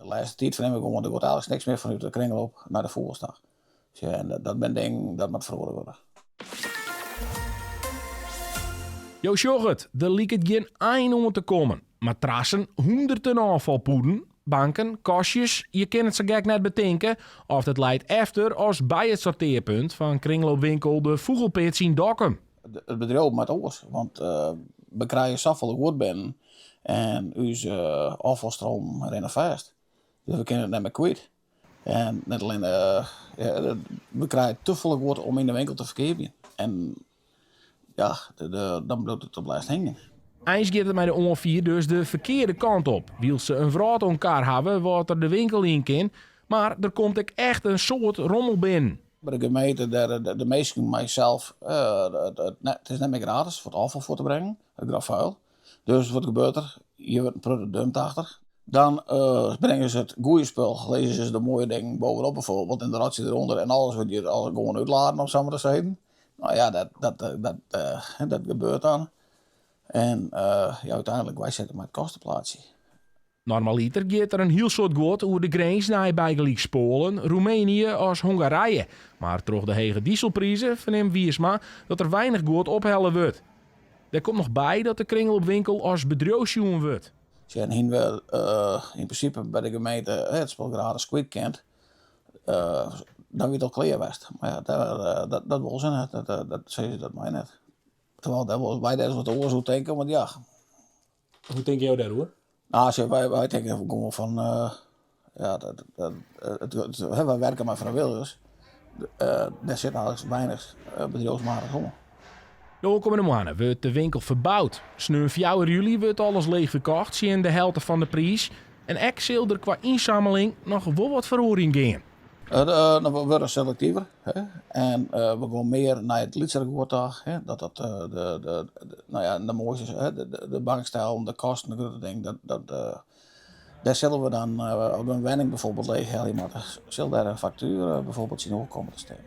lêste tiid fernim ik gewoan, der giet eigentlik niks mear fanút de kringloop nei de fûgels ta. En dat binne dingen dat moat feroare wurde. Jo sjogge it, der liket gjin ein oan te kommen. Matrassen, hûnderten ôffalpûden, banken, kastjes, je kinne it sa gek net betinke oft it leit efter as by it sortearpunt fan kringloopwinkel De Fûgelpits yn Dokkum. It bedriuw moat oars, want we krije safolle guod binnen en ús ôffalstromen rinne fêst. Dus we kinne it net mear kwyt. En net allinne, we krije te folle guod om yn de winkel te ferkeapjen. En ja, dan bliuwt it op lêst hingjen. Eins giet it mei de oanfier dus de ferkearde kant op, wylst se in wrâld oan kar hawwe wat der de winkel yn kin, mar der komt ek echt in soad rommel binnen. By de gemeente, de minsken meie sels, it is net mear gratis foar it ôffal fuort te bringen, it grof vuil. Dus wat gebeurt der? Hjir wurdt in protte dumpt achter. Dan bringe se it goede spul, lizze se de moaie dingen bovenop bijvoorbeeld en de rotzoai derûnder en alles wurdt hjir gewoan útladen om sa mar te sizzen. No ja, dat gebeurt dan. En ja, úteinlik wy sitte mei it kosteplaatsje. Normaliter giet der in hiel soad guod oer de grins nei bygelyks Poalen, Roemenië as Hongarije. Mar troch de hege dieselprizen fernimt Wiersma dat der weinich guod ophelle wurdt. Dêr komt noch by dat de kringloopwinkel as bedriuw sjoen wurdt. Sjen, hiene we yn prinsipe by de gemeente it spul gratis kwyt kind, dan wie it al klear west. Mar ja, dat wol se net, dat sizze se dat mei net. Terwijl wy dêr ris wat oars oer tinke, want ja. Hoe tinke jo dêroer? No, sjoch, wy tinke gewoan fan, ja, dat, it, wy werke mei frijwilligers. Dêr sit eigentlik weinich bedriuwsmatich oan. De oankommende moanne wurdt de winkel ferboud. Sneon fjouwer july wurdt alles leech ferkocht tsjin de helte fan de priis. En ek sil der kwa ynsammeling noch wol wat feroarjen gean. No, we wurde selektiver en we gean mear nei it lytsere guod ta. Dat dat de, no ja, de moaiste, de bankstellen, de kasten, de grutte dingen, dat, dêr sille we dan, as we in wenning bijvoorbeeld leechhelje moatte, sil dêr in faktuer bijvoorbeeld tsjinoer komme te stean.